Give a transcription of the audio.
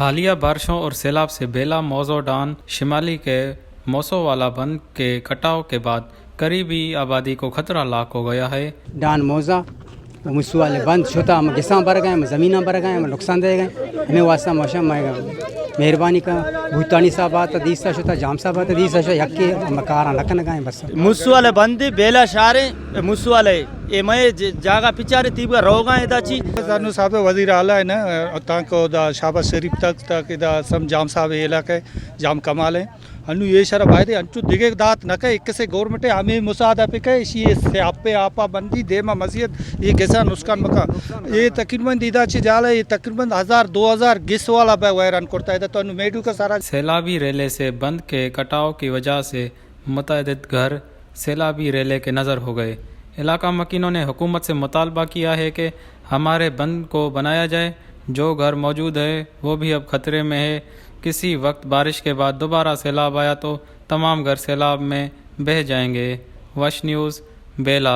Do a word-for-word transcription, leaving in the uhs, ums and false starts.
حالیہ بارشوں اور سیلاب سے بیلا موزو ڈان شمالی کے موسو والا بند کے کٹاؤ کے بعد قریبی آبادی کو خطرہ لاحق ہو گیا ہے۔ ڊان موزا، موسو والي بند ڇو ته ام گسان بر گئي، ام زمينان بر گئي، ام نقصان دي گئي. هن واسطي ام شام مهرباني ڪا ڀوتاڻي صاحب آ ته ديس ٿا شو ٿا، جام صاحب آ ته ديس ٿا شو، يڪي ام ڪارا لڪن گئي بس. موسو والي بند بيلا شاري، موسو والي اي مئي جاگا پچاري تيبا روگا ادا چي. سانو صاحب وزير اعليٰ آهن، تان کو دا شاباش شريف تڪ تڪ ادا سم جام صاحب اي علاقي جام ڪمال آهن. انو اي شهر ڀائي تي انچو دگه دات نه ڪي، هڪ سي گورنمينٽ همي مساعده پي ڪي، شي سي آپي آپا بندي ديما مسيت، اي گسا نسڪان مڪا. اي تقريبن ديدا چي جال اي تقريبن هزار دو هزار گس والا به ويران ڪرتا اي ته انو ميڊو کا سارا. سيلابي ريلي سي بند ڪي ڪٽاء ڪي وجه سي متعدد گهر سيلابي ريلي ڪي نظر هو گئي. علاقا مڪينو ني حڪومت سي مطالبه ڪي آهي ڪي هماري بند ڪو بنايا جائي، جو گهر موجود هي وو ڀي اب خطري مي هي. ڪسي وقت بارش ڪي بعد دوبارا سيلاب آيا تو تمام گهر سيلاب مي بهه جائينگي. وش نيوز، بيلا.